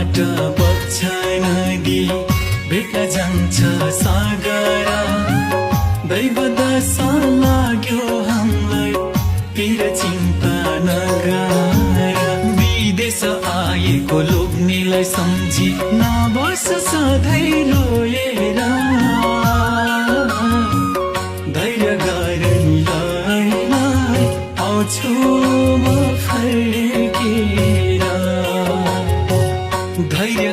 बाट बग्छ नदी भेट्न जान्छ सागर दैव दशा लाग्यो हामीलाई पिर चिन्ता नगर विदेश आएको लोग्नेलाई सम्झी नबस सधैँ रोएर धैर्य गरेर आउँछु म फर्केर धैर्य